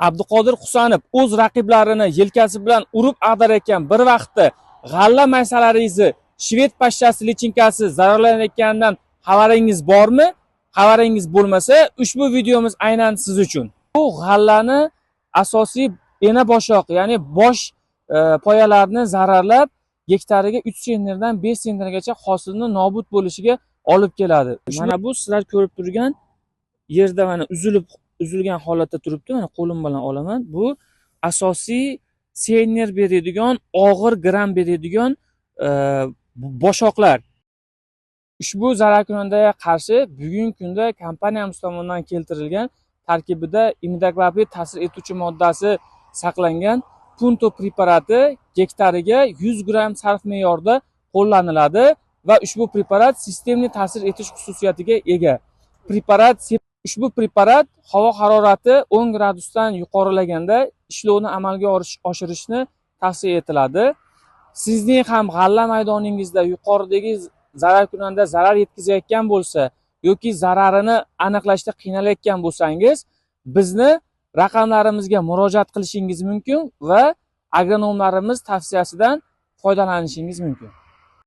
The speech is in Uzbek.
Abduqodir Husanov o'z raqiblarini yelkasi bilan urib ag'darayotgan bir vaqtda g'alla maysalaringizni shved pashshasi lichinkasi zararlanayotganidan xabaringiz bormi? Xabaringiz bo'lmasa, ushbu videomiz aynan siz uchun. Bu g'allani asosiy ena boshoq, ya'ni bosh poyalarni zararlab, gektariga 3 sentnerdan 5 sentnergacha hosilni nobud bo'lishiga olib keladi. Mana bu sizlar ko'rib turgan yerda mana uzilgan holatda turibdi. Mana qo'lim bilan olaman. Bu asosiy sentner beradigan, og'ir gramm beradigan boshoqlar. Ushbu zararkunandaga qarshi bugungi kunda kompaniyamiz tomonidan keltirilgan tarkibida imidakloprid ta'sir etuvchi moddasi saqlangan Punto preparati gektariga 100 gramm sarf me'yorda qo'llaniladi va ushbu preparat sistemli ta'sir etish xususiyatiga ega. Ushbu preparat havo harorati 10 gradusdan yuqorilaganda ishlovni amalga oshirishni tavsiya etiladi. Sizning ham g'alla maydoningizda yuqoridagi zararkunanda zarar yetkazayotgan bo'lsa yoki zararini aniqlashda qiynalayotgan bo'lsangiz, bizni raqamlarimizga murojaat qilishingiz mumkin va agronomlarimiz tavsiyasidan foydalanishingiz mumkin.